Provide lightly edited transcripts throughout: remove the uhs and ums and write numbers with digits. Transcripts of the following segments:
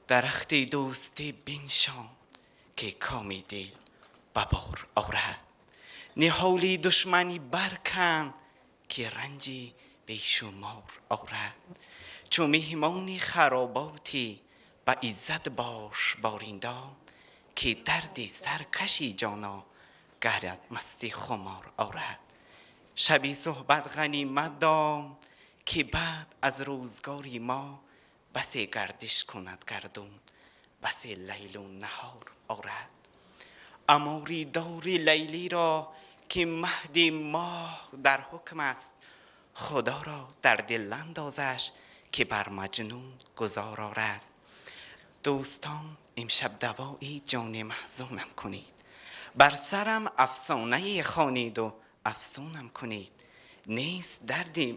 Дарахти дӯстӣ биншон, ки коми дил ба бор орад. Ниҳоли душманӣ баркан, ки ранҷи бешумор орад. Чу меҳмони хароботӣ ба иззат бош боринда, ки дарди саркаши ҷоно гард масти хумор орад. Шаби суҳбат ғанимат дон, ки баъд аз рӯзгори мо басе гардиш кунад гардун, басе лайлу наҳор орад. Амори дори Лайлӣ ро, ки маҳди моҳ дар ҳукм аст, Худоро дар дил андозаш, ки бар Маҷнун гузор орад. Дӯстон, имшаб давои ҷони маҳзунам кунед, бар сарам афсонае хонед ва афсунам кунед. Нест дарди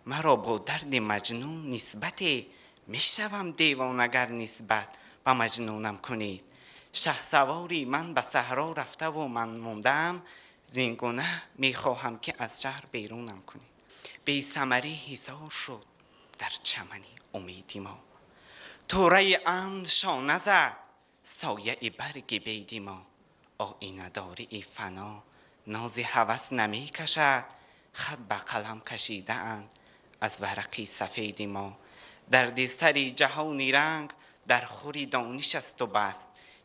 маро бо дарди Маҷнун нисбате, мешавам девона гар нисбат ба Маҷнунам кунед. Шаҳсавори ман ба саҳро рафтаву ман мондаам, зин гуна мехоҳам, ки аз шаҳр берунам кунед. Бесамарӣ ҳисор шуд дар чамани умеди мо, тӯраи амн шона зад сояи барги беди мо. Оинадории фано нози ҳавас намекашад, хат ба қалам кашидаанд аз варақи сафеди мо. Дарди сари ҷаҳони ранг дар хури дониш асту бас,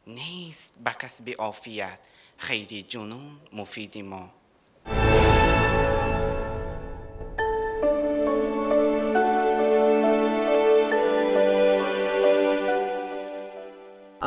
нест ба касби офият хайри ҷунун муфиди мо.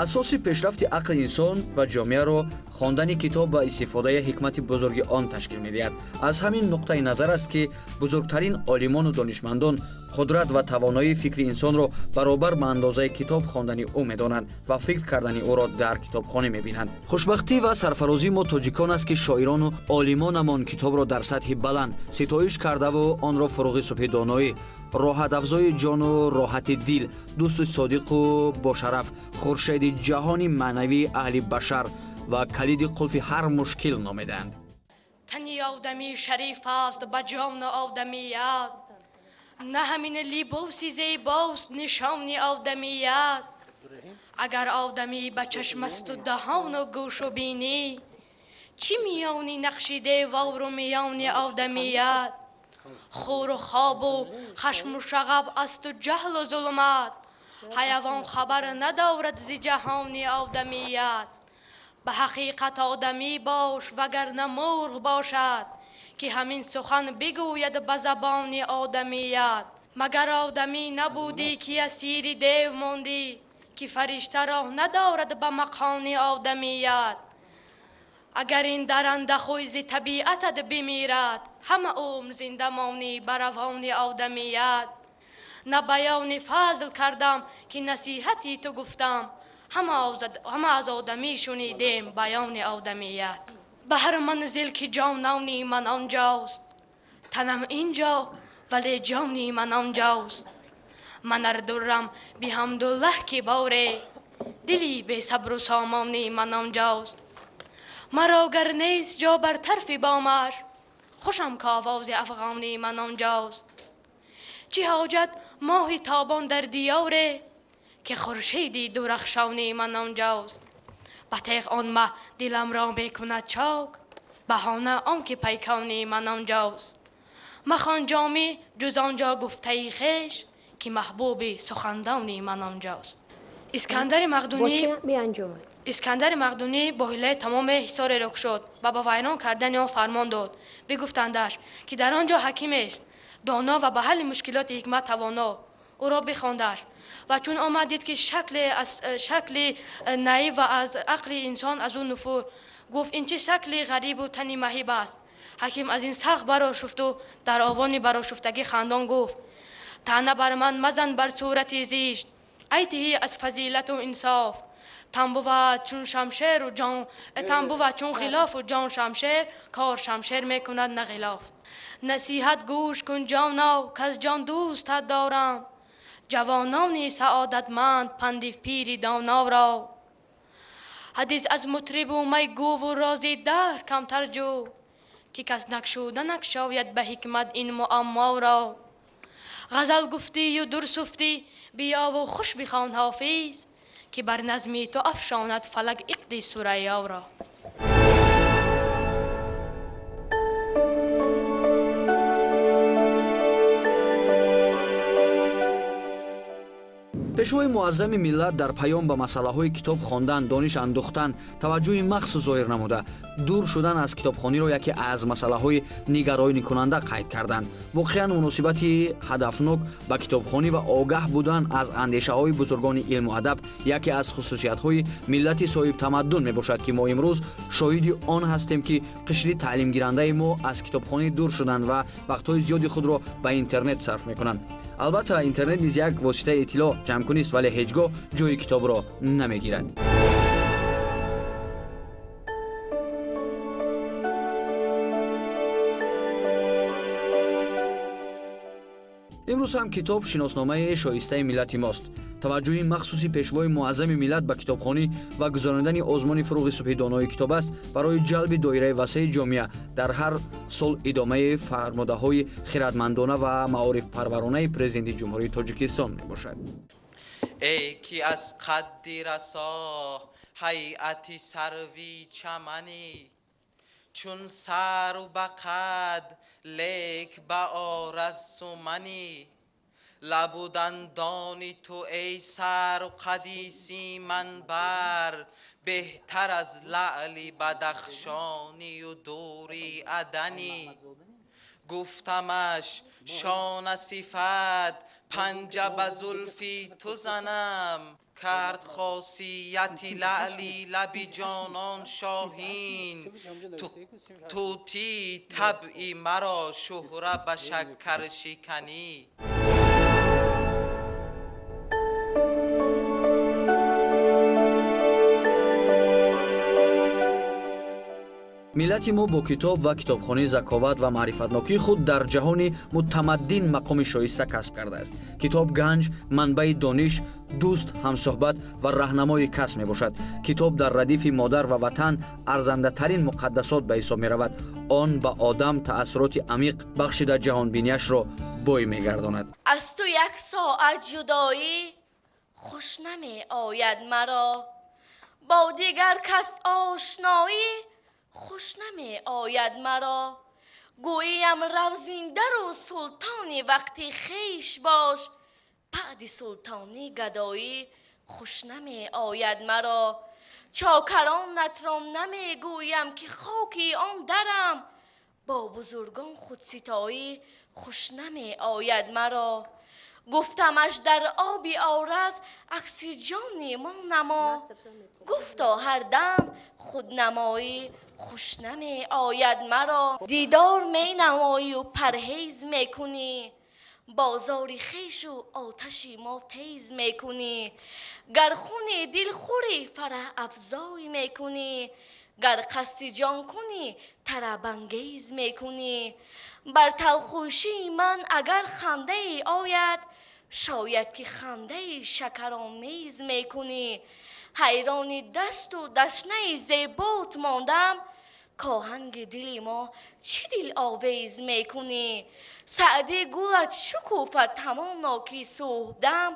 Асоси пешрафти ақли инсон ва ҷомеаро хондани китоб ва истифодаи ҳикмати бузурги он ташкил медиҳад. Аз ҳамин нуқтаи назар аст, ки бузургтарин олимону донишмандон қудрат ва тавоноии фикри инсонро баробар ба андозаи китоб хондани ӯ медонанд ва фикр кардани ӯро дар китобхонӣ мебинанд. Хушбахтӣ ва сарфарозии мо тоҷикон аст, ки шоирону олимонамон китобро дар сатҳи баланд ситоиш кардаву онро фуруғи субҳи доноӣ, роҳатафзои ҷону роҳати дил, дӯсти содиқу бошараф, хуршеди ҷаҳони маънавии аҳли башар ва калиди қулфи ҳар мушкил номидаанд. Тани одамӣ шариф аст ба ҷону одамият, на ҳамин либоси зебост нишони одамият. Агар одамӣ ба чашмасту даҳону гӯшу бинӣ, чӣ миёни нақши девору миёни одамият? Хӯру хобу хашму шағаб асту ҷаҳлу зулмат, ҳайвон хабар надорад зи ҷаҳони одамият. Ба ҳақиқат одамӣ бош, вагарна мурғ бошад, ки ҳамин сухан бигӯяд ба забони одамият. Магар одамӣ набудӣ, ки асири дев мондӣ, ки фаришта роҳ надорад ба мақони одамият. Агар ин даранда хӯй зи табиатат бимирад, ҳама умр зинда монӣ ба равони одамият. На баёни фазл кардам, ки насиҳати ту гуфтам, ҳама аз одамӣ шунидем баёни одамият. Ба ҳар манзил ки ҷонони ман онҷост, танам инҷо вале ҷони ман онҷост. Ман ар дурам биҳамдуллаҳ, ки боре дили бесабру сомони ман онҷост. Маро гар нест ҷо бар тарфи бомаш, хушам ки овози афғони ман онҷост. Чӣ ҳоҷат моҳи тобон дар диёре, ки хуршеди дурахшони ман онҷост. Ба теғ он маҳ диламро мекунад чок, баҳона он ки пайкони ман онҷост. Махон ҷомӣ ҷуз он ҷо гуфтаи хеш, ки маҳбуби сухандони ман онҷост. Искандари Мақдунӣ Искандари Мақдунӣ бо ҳилаи тамоме ҳисореро кушод ва ба вайрон кардани он фармон дод. Бигуфтандаш, ки дар он ҷо ҳакимест доно ва ба ҳалли мушкилоти ҳикмат тавоно. Ӯро бихондаш ва чун омад, дид, ки шакле аз шакли наиб ва аз ақли инсон аз ӯ нуфур. Гуфт: «Ин чӣ шакли ғарибу тани маҳиб аст?» Ҳаким аз ин сахт барошуфту дар овони барошуфтагӣ хандон гуфт: «Таъна бар ман мазан бар сурати зишт, ай тиҳӣ аз фазилату инсоф. Тан бувад чун шамшеру ҷон, тан бувад чун ғилофу ҷон шамшер, кор шамшер мекунад, на ғилоф. Насиҳат гӯш кун, ҷоно, каз ҷон дӯстат дорам, ҷавонони саодатманд панди пири доноро. Ҳадис аз мутрибу майгӯву рози даҳр камтар ҷӯ, ки кас накшуда накшояд ба ҳикмат ин муамморо. Ғазал гуфтию дур суфтӣ, биёву хуш бихон Ҳофиз. Ки бар назми ту афшонад фалак иқди сурайёро. Пешвои муаззами миллат дар паём ба масъалаҳои китоб хондан, дониш андӯхтан таваҷҷӯҳи махсус зоҳир намуда, дур шудан аз китобхониро яке аз масъалаҳои нигароникунанда қайд карданд. Воқеан муносибати ҳадафнок ба китобхонӣ ва огаҳ будан аз андешаҳои бузургони илму адаб яке аз хусусиятҳои миллати соҳибтамаддун мебошад, ки мо имрӯз шоҳиди он ҳастем, ки қишри таълимгирандаи мо аз китобхонӣ дур шуданд ва вақтҳои зиёди худро ба интернет сарф мекунанд. Албатта, интернет низ як воситаи иттилоъ ҷамъкунист, вале ҳеҷ гоҳ ҷои китобро намегирад. Имрӯз ҳам китоб шиносномаи шоистаи миллати мост. Таваҷҷӯҳи махсуси пешвои муаззами миллат ба китобхонӣ ва гузаронидани озмуни фурӯғи субҳи донои китоб аст барои ҷалби доираи васеи ҷомеа дар ҳар сол идомаи фармудаҳои хиратмандона ва маорифпарваронаи президенти Ҷумҳурии Тоҷикистон мебошад. Эй ки аз қадди расо ҳайати сарви чаманӣ, чун сарв ба қад лек ба ораз суманӣ, лабу дандони ту эй сарв қади симанбар, беҳтар аз лаъли бадахшонию дури аданӣ. Гуфтамаш шона сифат панҷа ба зулфи ту занам, кард хосияти лаъли лаби ҷонон шоҳин. Тӯтии табъи маро шӯҳра ба шакаршиканӣ. Миллати мо бо китоб ва китобхонӣ заковат ва маърифатнокии худ дар ҷаҳони мутамаддин мақоми шоиста касб кардааст. Китоб ганҷ, манбаи дониш, дӯст, ҳамсӯҳбат ва раҳнамои кас мебошад. Китоб дар радифи модар ва ватан арзандатарин муқаддасот ба ҳисоб меравад. Он ба одам таассуроти амиқ бахшида ҷаҳонбинияшро бой мегардонад. Аз ту як соат ҷудоӣ хуш намеояд маро, бо дигар кас ошноӣ хуш намеояд маро. Гӯям рав зиндару султони вақти хеш бош, баъди султонӣ гадоӣ хуш намеояд маро. Чокаронатро намегӯям ки хоки он дарам, бо бузургон худситоӣ хуш намеояд маро. Гуфтамаш дар оби ораз акси ҷони мо намо, гуфто ҳар дам худнамоӣ хуш намеояд маро. Дидор менамоию парҳез мекунӣ, бозори хешу оташи мо тез мекунӣ. Гар хуни дилхӯрӣ фараҳафзой мекунӣ, гар қасди ҷон кунӣ тарабангез мекунӣ. Бар талхӯшии ман агар хандае ояд, шояд ки хандаи шакаромез мекунӣ. Ҳайрони дасту дашнаи зебот мондам, коҳанги дили мо чӣ дил овез мекунӣ. Саъди гулат шукуфад ҳамоно ки субҳдам,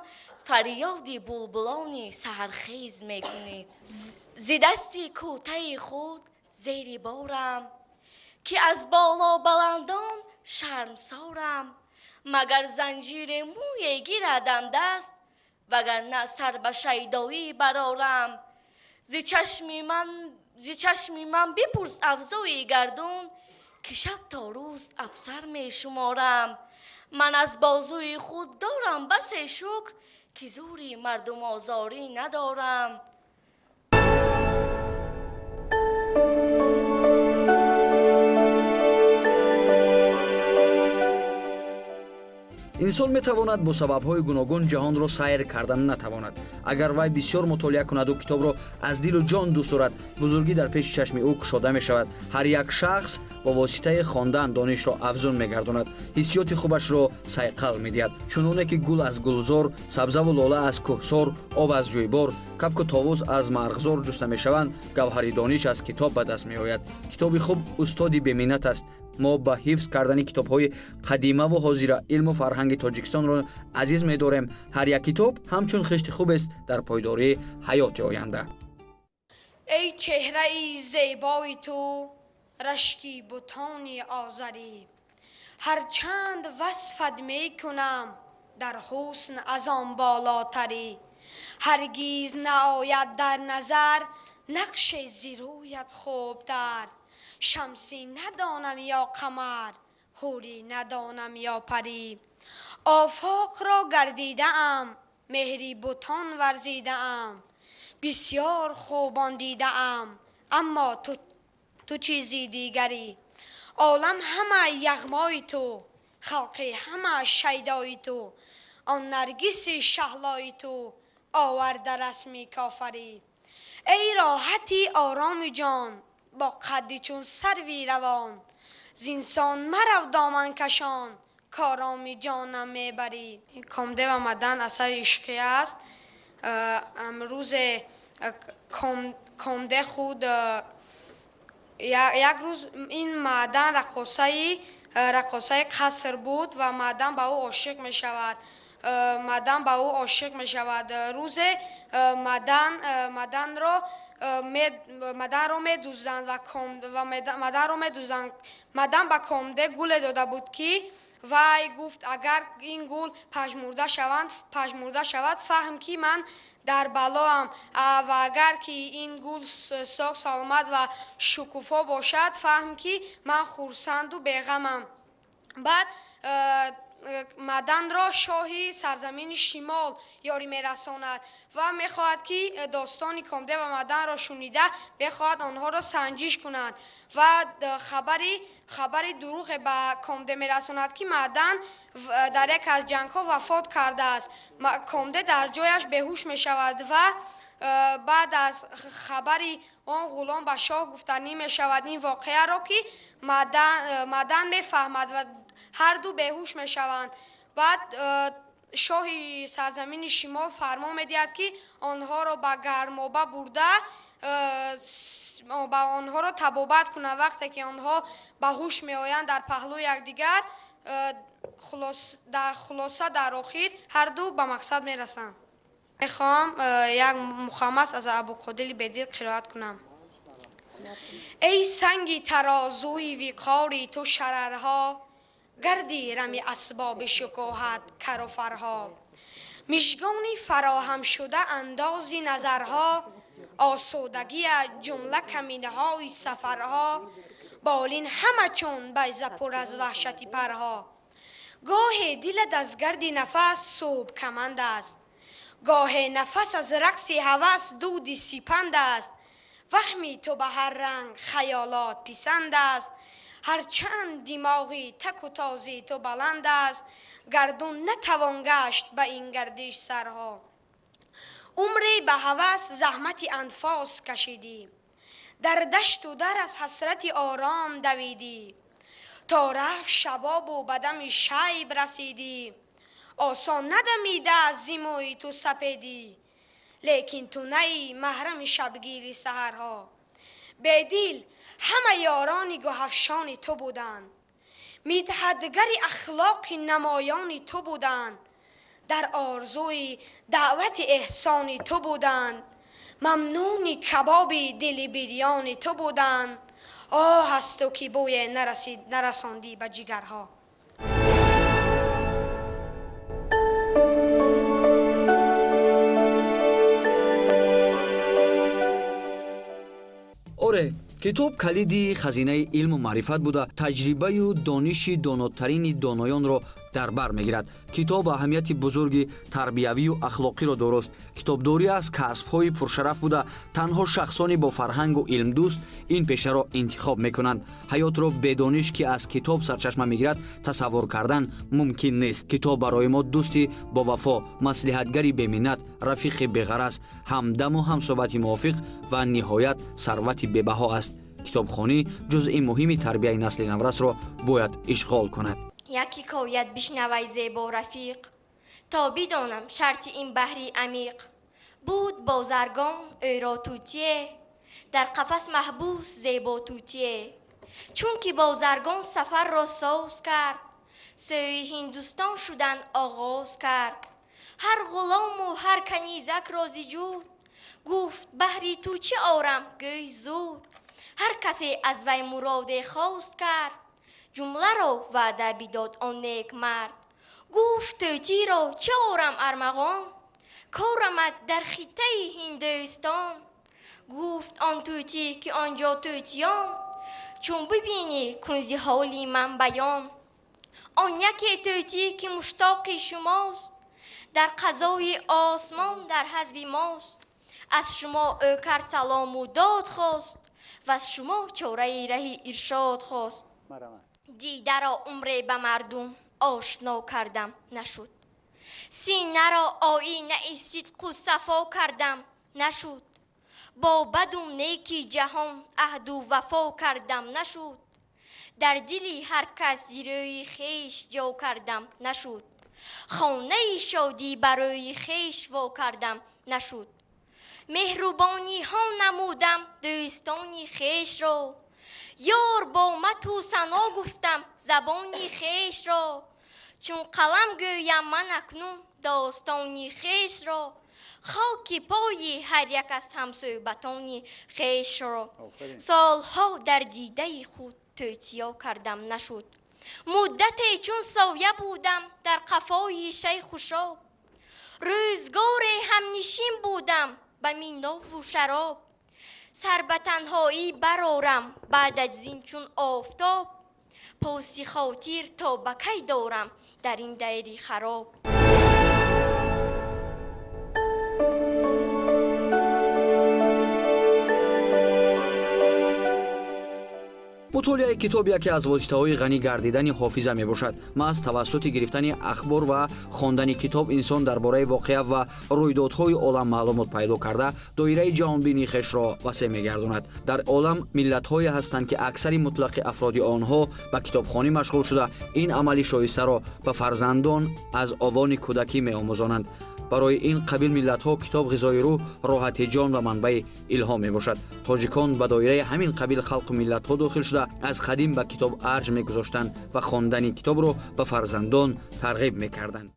фарёди булбулони саҳархез мекунӣ. Зи дасти кӯтаи худ зери борам, ки аз боло баландон шармсорам. Магар занҷири мӯе гирадам даст, вагарна сар ба шайдоӣ барорам. Зи чашми ман бипурс афзои гардун, ки шаб то рӯз афсар мешуморам. Ман аз бозуи худ дорам басе шукр, ки зӯри мардумозорӣ надорам. Инсон метавонад бо сабабҳои гуногун ҷаҳонро сайр кардан натавонад. Агар вай бисёр мутолиа кунаду китобро аз дилу ҷон дӯст дорад, бузургӣ дар пеши чашми ӯ кушода мешавад. Ҳар як шахс бо воситаи хондан донишро афзун мегардонад, ҳиссиёти хубашро сайқал медиҳад. Чуноне ки гул аз гулзор, сабзаву лола аз кӯҳсор, об аз ҷӯйбор, капку товус аз марғзор ҷуста мешаванд, гавҳари дониш аз китоб ба даст меояд. Китоби хуб устоди беминнат аст. Мо ба ҳифз кардани китобҳои қадимаву ҳозира илму фарҳанги Тоҷикистонро азиз медорем. Ҳар як китоб ҳамчун хишти хубест дар пойдории ҳаёти оянда. Эй чеҳраи зебои ту, рашки бутони озарӣ, ҳарчанд васфат мекунам, дар ҳусн аз он болотарӣ. Ҳаргиз наояд дар назар нақши зирӯят хубтар. Шамсӣ надонам ё қамар, ҳурӣ надонам ё парӣ. Офоқро гардидаам, меҳри бутон варзидаам, бисёр хубон дидаам, аммо ту чизи дигарӣ. Олам ҳама яғмои ту, халқи ҳама шайдои ту, он наргиси шаҳлои ту оварда расми кофарӣ. Эй роҳати ороми ҷон, бо қадди чун сарви равон, зинсон марав доманкашон, короми ҷонам мебарӣ. Комде ва Мадан асари ишқӣ аст. Рӯзе Комде худ як рӯз ин Мадан раққосаи қаср буд ва Мадан ба ӯ ошиқ мешавад. Мадан ба ӯ ошиқ мешавад. Рӯзе Маданро медузданд ва Маданро медузданд. Мадан ба Комде гуле дода буд, ки вай гуфт, агар ин гул пажмурда шавад, фаҳм, ки ман дар балоам, ва агар ки ин гул соғ, саломат ва шукуфо бошад, фаҳм, ки ман хурсанду беғамам. Баъд Маданро шоҳи сарзамини шимол ёрӣ мерасонад ва мехоҳад, ки достони Комде ва Маданро шунида, мехоҳад онҳоро санҷиш кунад ва хабари дурӯғе ба Комде мерасонад, ки Мадан дар яке аз ҷангҳо вафот кардааст. Комде дар ҷояш беҳуш мешавад ва баъд аз хабари он ғулом ба шоҳ гуфтанӣ мешавад ин воқеаро, ки Мадан мефаҳмад ва ҳарду беҳуш мешаванд. Баъд шоҳи сарзамини шимол фармон медиҳад, ки онҳоро ба гармоба бурда, ба онҳоро табобат кунанд. Вақте ки онҳо ба ҳуш меоянд, дар паҳлӯи якдигар, дар хулоса, дар охир ҳарду ба мақсад мерасанд. Мехоҳам як мухаммас аз Абуқодили Бедил қироат кунам. Эй санги тарозуи виқори ту шарарҳо, гарди рами асбоби шукӯҳат каруфарҳо, мижгони фароҳамшуда андози назарҳо, осудагия ҷумла каминаҳои сафарҳо, болин ҳама чун байза пур аз ваҳшати парҳо. Гоҳе дилат аз гарди нафас субҳ каманд аст, гоҳе нафас аз рақси ҳавас дуди сипанд аст. Ваҳми ту ба ҳар ранг хаёлот писанд аст, ҳарчанд димоғи таку този ту баланд аст. Гардун натавон гашт ба ин гардиш сарҳо. Умре ба ҳавас заҳмати анфос кашидӣ, дар дашту дар аз ҳасрати ором давидӣ. То рафт шабобу ба дами шайб расидӣ, осон надамида аз зимои ту сапедӣ. Лекин ту наи маҳрами шабгири саҳарҳо. Бедил ҳама ёрони гӯҳафшони ту буданд, мидҳатгари ахлоқи намоёни ту буданд, дар орзуи даъвати эҳсони ту буданд, мамнуни кабоби дили бирёни ту буданд. Оҳ аз ту, ки бӯе нарасондӣ ба ҷигарҳо. Оре, китоб калиди хазинаи илму маърифат буда, таҷрибаю дониши донотарини доноёнро дар бар мегирад. Китоб аҳамияти бузурги тарбиявию ахлоқиро дорост. Китобдорӣ аз касбҳои пуршараф буда, танҳо шахсони бо фарҳангу илмдӯст ин пешаро интихоб мекунанд. Ҳаётро бедониш, ки аз китоб сарчашма мегирад, тасаввур кардан мумкин нест. Китоб барои мо дӯсти бовафо, маслиҳатгари беминнат, рафиқи беғараз, ҳамдаму ҳамсӯҳбати мувофиқ ва ниҳоят сарвати бебаҳо аст. Китобхонӣ ҷузъи муҳими тарбияи насли наврасро бояд ишғол кунад. Як ҳикоят бишнавай, зебо рафиқ, то бидонам шарти ин баҳри амиқ. Буд бозаргон, ӯро тӯтие, дар қафас маҳбус зебо тӯтие. Чунки бозаргон сафарро соз кард, сӯи Ҳиндустон шудан оғоз кард. Ҳар ғулому ҳар канизак рози ҷуд, гуфт баҳри ту чӣ орам гӯй зуд. Ҳар касе аз вай муроде хост кард, ҷумларо ваъда бидод он нек мард. Гуфт тӯтиро чӣ орам армағон, корамад дар хиттаи Ҳиндустон. Гуфт он тӯтӣ ки он ҷо тӯтиён, чун бибинӣ кунзи ҳоли ман баён. Он яке тӯтӣ ки муштоқи шумост, дар қазои осмон дар ҳазби мост. Аз шумо ӯ кард салому дод хост, ва аз шумо чораи раҳи иршод хост. Дидаро умре ба мардум ошно кардам нашуд, синаро оинаи сидқу сафо кардам нашуд, бо баду неки ҷаҳон аҳду вафо кардам нашуд, дар дили ҳар кас зирӯи хеш ҷо кардам нашуд, хонаи шодӣ барои хеш во кардам нашуд. Меҳрубониҳо намудам дӯстони хешро, ёр бо мату сано гуфтам забони хешро. Чун қалам гӯям ман акнун достони хешро, хоки пои ҳар як аз ҳамсӯҳбатони хешро. Солҳо дар дидаи худ тӯтиё кардам нашуд, муддате чун соя будам дар қафои шайху шоб. Рӯзгоре ҳамнишин будам ба минову шароб, сар ба танҳоӣ барорам баъд аз ин чун офтоб. Поси хотир то ба кай дорам дар ин дайри хароб. Мутолиаи китоб яке аз воситаҳои ғанӣ гардидани ҳофиза мебошад. Маҳз тавассути гирифтани ахбор ва хондани китоб инсон дар бораи воқеа ва рӯйдодҳои олам маълумот пайдо карда, доираи ҷаҳонбинии хешро васеъ мегардонад. Дар олам миллатҳое ҳастанд, ки аксари мутлақи афроди онҳо ба китобхонӣ машғул шуда, ин амали шоистаро ба фарзандон аз овони кӯдакӣ меомӯзонанд. Барои ин қабил миллатҳо китоб ғизои рӯҳ, роҳати ҷон ва манбаи илҳом мебошад. Тоҷикон ба доираи ҳамин қабил халқу миллатҳо дохил шуда, аз қадим ба китоб арҷ мегузоштанд ва хондани китобро ба фарзандон тарғиб мекарданд.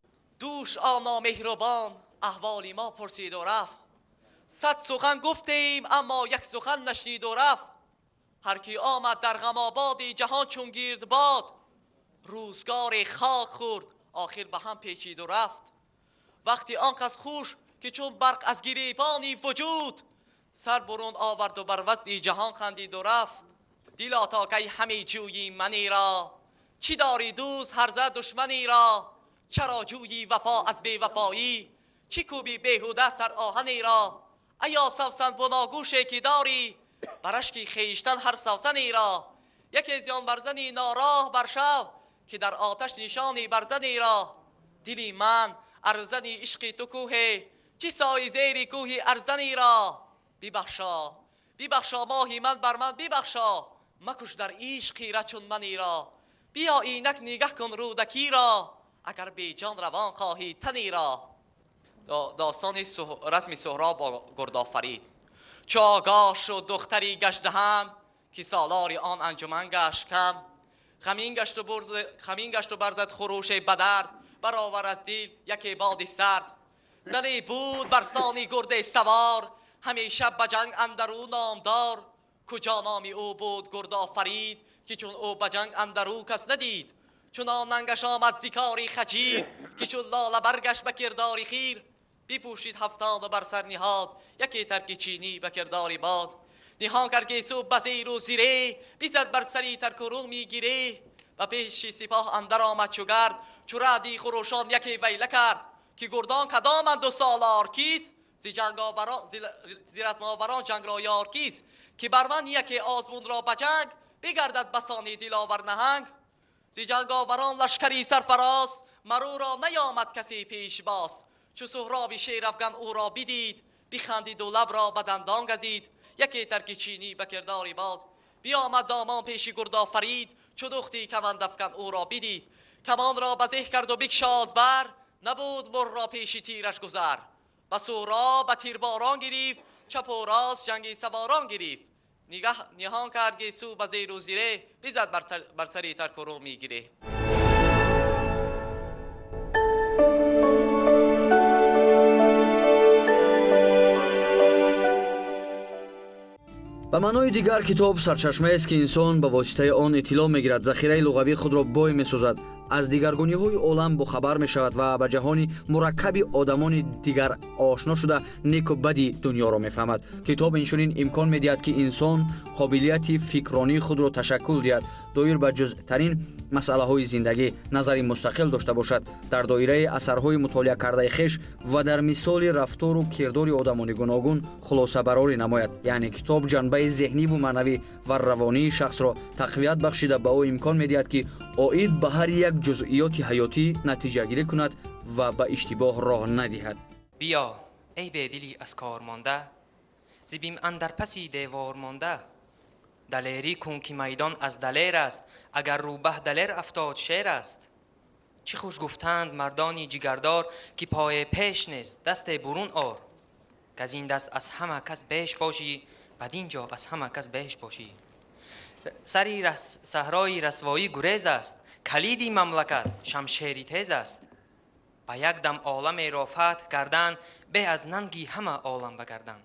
Дӯш оно меҳрубон аҳволи мо пурсиду рафт, сад сухан гуфтем аммо як сухан нашниду рафт. Ҳар ки омад дар ғамободи ҷаҳон чун гирдбод, рӯзгоре хок хӯрд охир ба ҳам печиду рафт. Вақти он кас хуш ки чун барқ аз гиребони вуҷуд, сар бурун оварду бар вазъи ҷаҳон хандиду рафт. Дило то кай ҳаме ҷӯйи манеро, чӣ дорӣ дӯст ҳарза душманеро? Чаро ҷӯйи вафо аз бевафоӣ, чӣ кӯби беҳуда сароҳанеро? Аё савсан буногӯше ки дорӣ, бар ашки хештан ҳар савсанеро? Яке зиён барзани нороҳ баршав, ки дар оташ нишони барзанеро. Дили ман арзани ишқи ту кӯҳе, чӣ сои зери кӯҳи арзанеро? Бибахшо, бибахшо моҳи ман бар ман бибахшо, макуш дар ишқ хира чун манеро. Биё инак нигаҳ кун рӯдакиро, агар беҷон равон хоҳӣ танеро. Достони расми Суҳроб бо Гурдофарид. Чу огоҳ шуд духтари гаштаҳам, ки солори он анҷуман гашт кам. Хамин гашту барзад хурӯше ба дард, баровар аз дил яке боди сард. Зане буд бар сони гурде савор, ҳамеша ба ҷанг андарӯ номдор. Куҷо номи ӯ буд Гурдофарид, ки чун ӯ ба ҷанг андарӯ кас надид. Чунон нангаш омад зи кори хаҷир, ки чун лола баргашт ба кирдори хир. Бипӯшид ҳафтону бар сар ниҳод, яке тарки чинӣ ба кирдори бод. Ниҳон кард гесу ба зеру зире, бизад бар сари тарку рӯми гире. Ба пеши сипоҳ андар омад чу гард, чу раъди хурӯшон яке вайла кард. Ки гурдон кадоманду солор кист, зи расмоварон ҷангро ёр кист? Ки бар ман яке озмунро ба ҷанг, бигардад басони диловар наҳанг. Зи ҷанговарон лашкари сарфароз, марӯро наёмад касе пешбоз. Чу Суҳроби шерафган ӯро бидид, бихандиду лабро ба дандон газид. Яке тарки чинӣ ба кирдори бод, биомад домон пеши Гурдофарид. Чу духти камандафкан ӯро бидид, камонро ба зеҳ карду бикшод бар, набуд мурро пеши тираш гузар. Ба Суҳроб ба тирборон гирифт, чапу рост ҷанги саворон гирифт. Нигоҳ ниҳон кард гесу ба зеру зире, бизад бар сари тарку рӯ мегире. Ба маънои дигар, китоб сарчашмаест, ки инсон ба воситаи он иттилоъ мегирад, захираи луғавии худро бой месозад, аз дигаргуниҳои олам бохабар мешавад ва ба ҷаҳони мураккаби одамони дигар ошно шуда, неку бади дунёро мефаҳмад. Китоб инчунин имкон медиҳад, ки инсон қобилияти фикронии худро ташаккул диҳад, доир ба ҷузътарин масъалаҳои зиндагӣ назари мустақил дошта бошад, дар доираи асарҳои мутолиа кардаи хеш ва дар мисоли рафтору кирдори одамони гуногун хулосабарорӣ намояд. Яъне китоб ҷанбаи зеҳниву маънавӣ ва равонии шахсро тақвият бахшида, ба ӯ имкон медиҳад, ки оид ба ҳар як ҷузъиёти ҳаётӣ натиҷагирӣ кунад ва ба иштибоҳ роҳ надиҳад. Биё, эй бедилӣ аз кор монда, зи бим андар паси девор монда, далерӣ кун, ки майдон аз далер аст, агар рӯбаҳ далер афтод, шер аст. Чӣ хуш гуфтанд мардони ҷигардор, ки пое пеш нест, дасте бурун ор, каз ин даст аз ҳама кас беш бошӣ, бадин ҷо аз ҳама кас беш бошӣ. Сари саҳрои расвоӣ гурез аст, калиди мамлакат шамшери тез аст. Ба як дам оламеро фатҳ кардан бе аз нанги ҳама олам багардан.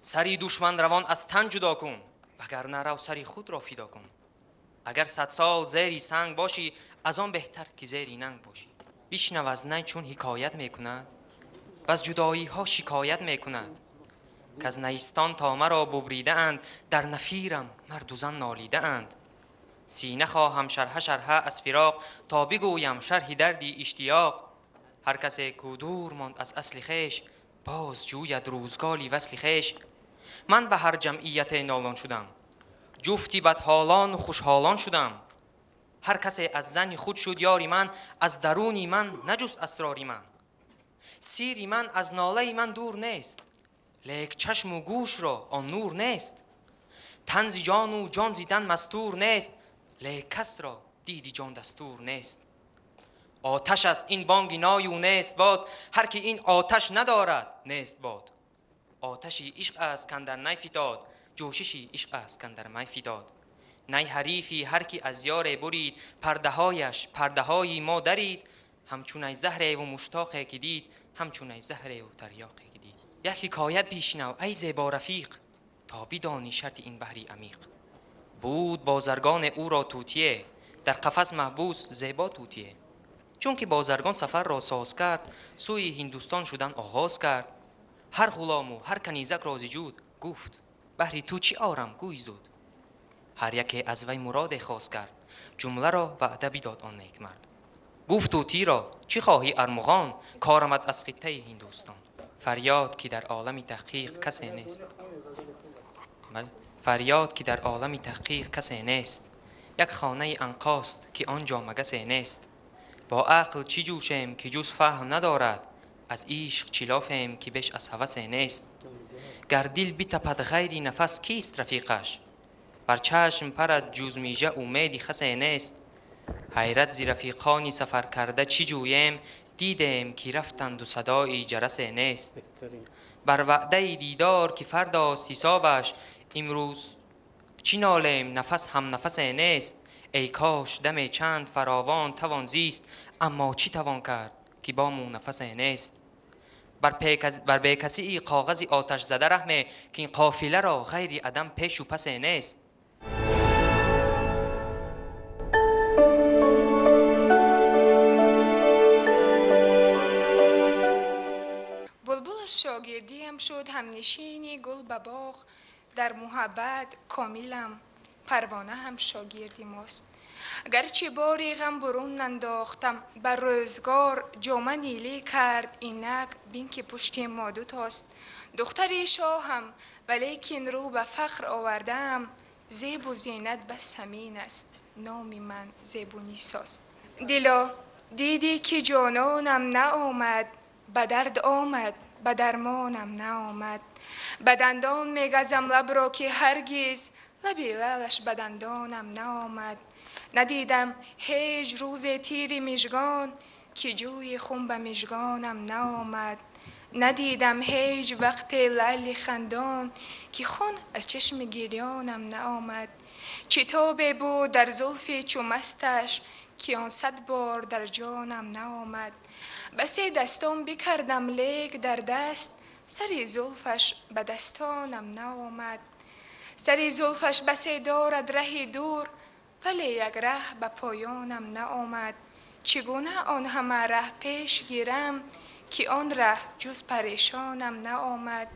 Сари душман равон аз тан ҷудо кун, вагарна рав сари худро фидо кун. Агар 100 сол зери санг бошӣ, аз он беҳтар, ки зери нанг бошӣ. Бишнав аз най, чун ҳикоят мекунад, ваз ҷудоиҳо шикоят мекунад, каз найистон то маро бубридаанд, дар нафирам марду зан нолидаанд. Сина хоҳам шарҳа шарҳа аз фироқ, то бигӯям шарҳи дарди иштиёқ. Ҳар касе ку дур монд аз асли хеш, боз ҷӯяд рӯзгори васли хеш. Ман ба ҳар ҷамъияте нолон шудам, ҷуфти бадҳолону хушҳолон шудам. Ҳар касе аз зани худ шуд ёри ман, аз даруни ман наҷуст асрори ман. Сири ман аз нолаи ман дур нест, лек чашму гӯшро он нур нест. Тан зи ҷону ҷон зи тан мастур нест, лек касро диди ҷон дастур нест. Оташ аст ин бонги ною нест бод, ҳар ки ин оташ надорад, нест бод. Оташи ишқ аст, кандар най фитод, ҷӯшиши ишқ аст, кандар май фитод. Най ҳарифи ҳар ки аз ёре бурид, пардаҳояш пардаҳои мо дарид. Ҳамчун ай заҳреву муштоқе ки дид, ҳамчун ай заҳреву тарёқе ки дид. Як ҳикоят бишнав, ай зебо рафиқ, то бидонӣ шарти ин баҳри амиқ. Буд бозаргоне, ӯро тӯтие, дар қафас маҳбус зебо тӯтие. Чунки бозаргон сафарро соз кард, сӯи Ҳиндустон шудан оғоз кард, ҳар ғулому ҳар канизакро зи ҷуд гуфт: «Баҳри ту чӣ орам, гӯй зуд». Ҳар яке аз вай муроде хост кард, ҷумларо ваъда бидод он некмард. Гуфт тӯтиро: «Чӣ хоҳӣ, армуғон, корамад аз хиттаи Ҳиндустон?» Фарёд, ки дар олами таҳқиқ касе нест. Фарёд, ки дар олами таҳқиқ касе нест, як хонаи анқост, ки он ҷо магасе нест. Бо ақл чӣ ҷӯшем, ки ҷуз фаҳм надорад, аз ишқ чӣ лофем, ки беш аз ҳавасе нест. Гар дил битапад, ғайри нафас кист рафиқаш? Бар чашм парад, ҷуз мижа умеди хасе нест. Ҳайрат зи рафиқони сафаркарда чӣ ҷӯем, дидем, ки рафтанду садои ҷарасе нест. Бар ваъдаи дидор, ки фардост ҳисобаш, имрӯз чӣ нолем, нафас ҳам нафасе нест. Эй кош даме чанд фаровон тавон зист, аммо чӣ тавон кард, ки бому нафасе нест. Бар бекасии коғази оташзада раҳме, ки ин қофиларо ғайри адам пешу пасе нест. Булбул аз шогирдиам шуд ҳамнишини гул ба боғ. Дар муҳаббат комилам, парвона ҳам шогирди мост. Гарчи бори ғам бурун нандохтам, бар рӯзгор ҷома нилӣ кард, инак бин, ки пушти мо дутост. Духтари шоҳам, валекин рӯ ба фақр овардаам. Зебу зинат бас ҳамин аст, номи ман Зебунисост. Дило, дидӣ, ки ҷононам наомад, ба дард омад, ба дармонам наомад. Ба дандон мегазам лабро, ки ҳаргиз лаби лалаш ба дандонам наомад. Надидам ҳеҷ рӯзе тири мижгон, ки ҷӯи хун ба мижгонам наомад. Надидам ҳеҷ вақте лаъли хандон, ки хун аз чашми гирёнам наомад. Чӣ тобе буд дар зулфи чу масташ, ки он сад бор дар ҷонам наомад. Басе дастон бикардам, лек дар даст сари зулфаш ба дастонам наомад. Сари зулфаш басе дорад раҳи дур, вале як раҳ ба поёнам наомад. Чӣ гуна он ҳама раҳ пеш гирам, ки он раҳ ҷуз парешонам наомад.